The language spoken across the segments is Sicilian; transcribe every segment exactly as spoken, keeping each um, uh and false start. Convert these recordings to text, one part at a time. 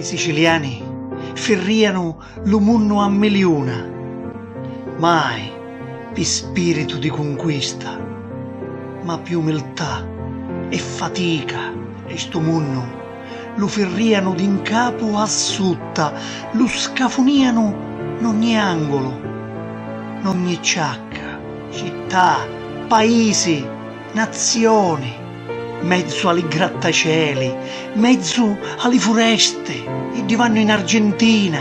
I siciliani firrianu lu munnu a miliuna, mai pi spiritu di cunquista, ma pi umiltà e fatica, e stu munnu lu firrianu di ncapu a sutta, lu scafunianu n'ogni angulu, n'ogni ciacca, città, paisi, nazioni, mezzu a li grattacieli, mezzu a li furesti, iddi vannu in Argentina,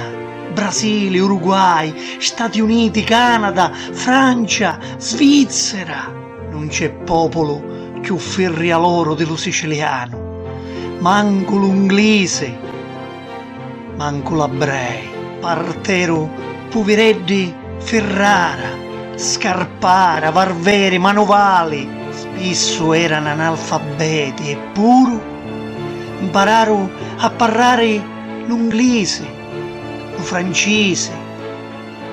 Brasili, Uruguai, Stati Uniti, Canada, Francia, Svizzera. Nun c'è populu chiù firrialoro di lu sicilianu, mancu lu nglisi, mancu l'abbrei. Parteru puvireddi firrara, scarpara, varveri, manuvali, spissu eranu analfabbeti eppuru mpararu a parrari lu nglisi, lu francisi,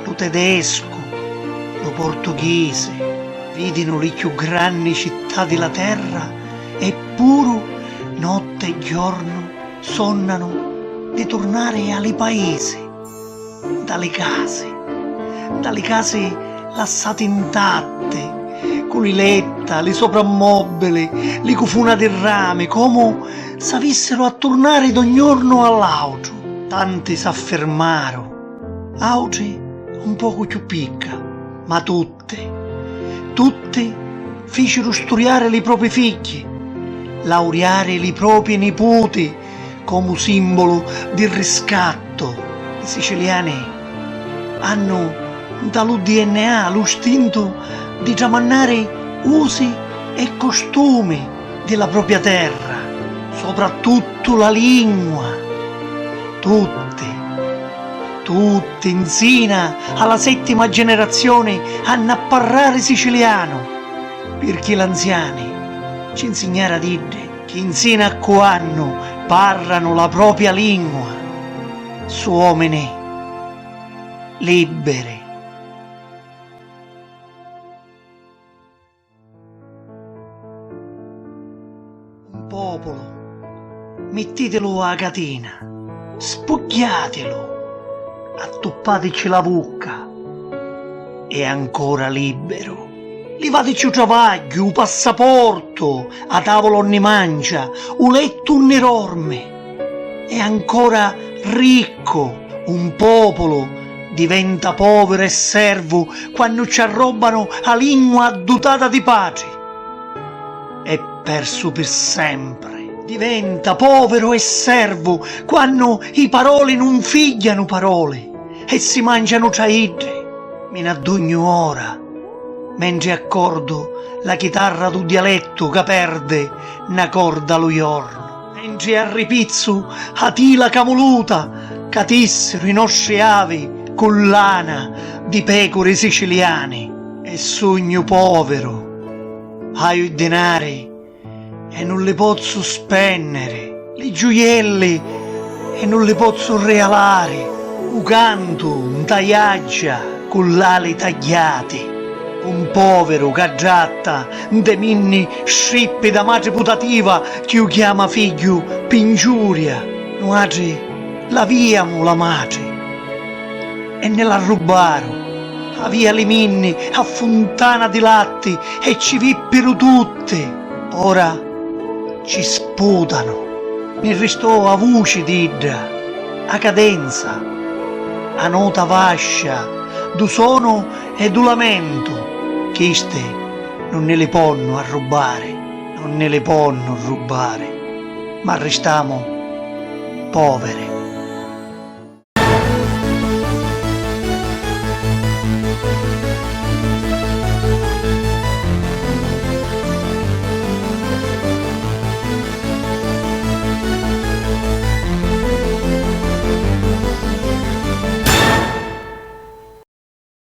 lu tedescu, lu portughisi, vidinu li chiù granni città di la terra eppuru notti e jornu sonnanu di turnari a li paisi, nta li casi, nta li casi lassati ntatti, cu li letta, li soprammobili, li cufuna di rami, comu s'avissiru a turnari d'un jornu a l'autru. Tanti s'affirmaru, autri un pocu chiù picca, ma tutti, tutti ficiru sturiari li propi figghi, lauriari li propi niputi comu simbolu di riscattu. I siciliani hannu nta lu D N A lu stintu di tramannari usi e costumi di la propia terra, soprattuttu la lingua. Tutti, tutti, nzina a la settima generazioni hannu a parrari sicilianu, pirchì l'anziani ci nzignaru ad iddi chi nzina a cu annu parranu la propia lingua, su omini libbiri. Un populu, mittitilu a catina, spugghiatilu, attuppatici la vucca, è ancora libbiru. Livatici u travagghiu, u passaportu, a tavula unni mancia, u lettu unni dormi. È ancora riccu. Un populu diventa poviru e servu quannu ci arrobbanu a lingua addutata di patri. È persu pi sempri. Diventa poviru e servu quannu i paroli nun figghianu paroli e si mancianu tra iddi. Mi n'addugnu ora, mentri accordu la chitarra dû dialettu ca perdi na corda lu jornu, mentri arripizzu a tila camuluta ca tissiru i nostri avi cu lana di pecuri siciliani. E sugnu poviru, haiu i dinari e nun li pozzu spenniri, li giuielli e nun li pozzu rialari, u cantu nta iaggia cu l'ali tagghiati, un poviru ca dratta nte minni strippi da matri putativa chi u chiama figghiu pi ngiuria. Nuatri l'aviamu la matri e nni l'arrubbaru. Avia li minni a funtana di latti e ci vippiru tutti. Ora ci sputanu. Ni ristò a vuci d'idda, a cadenza, a nota vascia dû sonu e dû lamentu. Chisti nun ni li ponnu arrubbari, nun ni li ponnu rubbari, ma ristamu poviri.